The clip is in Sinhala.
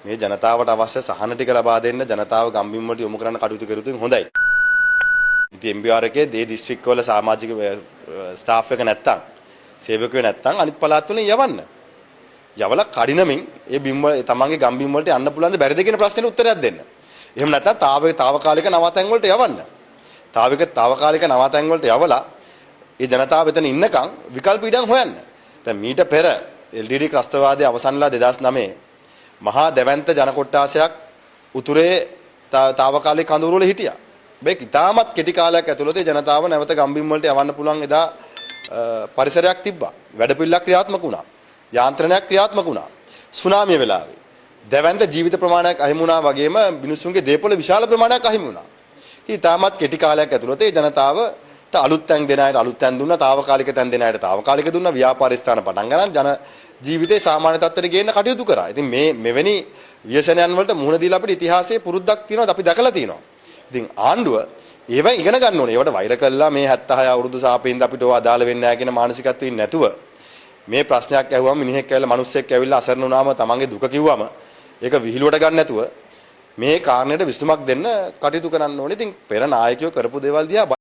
මේ ජනතාවට අවශ්‍ය සහන ටික ලබා දෙන්න ජනතාව ගම්බිම් වලට යොමු කරන්න කටයුතු කරුවොත් හොඳයි. ඉතින් MBR එකේ දේ දිස්ත්‍රික්කවල සමාජික ස්ටාෆ් එක නැත්තම්, සේවකයෝ නැත්තම් අනිත් පළාත් වලින් යවන්න. යවලා කඩිනමින් ඒ බිම් වල තමන්ගේ ගම්බිම් වලට යන්න පුළුවන්ද බැරිද කියන ප්‍රශ්නෙට උත්තරයක් දෙන්න. එහෙම නැත්තම් තාවකාලික නවාතැන් වලට යවන්න. තාවකාලික නවාතැන් වලට යවලා ඒ ජනතාව එතන ඉන්නකම් විකල්ප ඉඩම් හොයන්න. දැන් මීට පෙර LTT ත්‍රස්තවාදයේ අවසන් වෙලා 2009 මහා දැවැන්ත ජන කොට්ටාසයක් උතුරේ තාවකාලික කඳවුරු වල හිටියා. හැබැයි ඉතාමත් කෙටි කාලයක් ඇතුළත ඒ ජනතාව නැවත ගම්බිම් වලට යවන්න පුළුවන් එදා පරිසරයක් තිබ්බා. වැඩපිළිවෙලක් ක්‍රියාත්මක වුණා. යාන්ත්‍රණයක් ක්‍රියාත්මක වුණා. සුනාමිය වෙලාවේ දැවැන්ත ජීවිත ප්‍රමාණයක් අහිමි වුණා වගේම මිනිස්සුන්ගේ දේපොළ විශාල ප්‍රමාණයක් අහිමි වුණා. ඉතින් ඉතාමත් කෙටි කාලයක් ඇතුළත ඒ ජනතාවට අලුත් තැන් දෙන අයට අලුත් තැන් දුන්නා, තාවකාලික තැන් දෙන අයට තාවකාලික දුන්නා, ව්‍යාපාර ස්ථාන පටන් ගන්න ජන ජීවිතේ සාමාන්‍ය තත්ත්වයට ගේන්න කටයුතු කරා. ඉතින් මේ මෙවැනි ව්‍යසනයන් වලට මුහුණ දීලා අපිට ඉතිහාසයේ පුරුද්දක් තියෙනවා, අපි දැකලා තියෙනවා. ඉතින් ආණ්ඩුව ඒවෙන් ඉගෙන ගන්න ඕනේ. ඒවට වෛර කළා මේ 76 අවුරුදු සාපේින්ද අපිට ඕවා අදාළ වෙන්නේ නැහැ කියන මානසිකත්වයෙන් නැතුව මේ ප්‍රශ්නයක් ඇහුවම මිනිහෙක් ඇවිල්ලා මිනිස්සෙක් ඇවිල්ලා අසරණ වුණාම තමන්ගේ දුක කිව්වම ඒක විහිළුවට ගන්න නැතුව මේ කාරණයට විසඳුමක් දෙන්න කටයුතු කරන්න ඕනේ. ඉතින් පෙර නායකයෝ කරපු දේවල් දිහා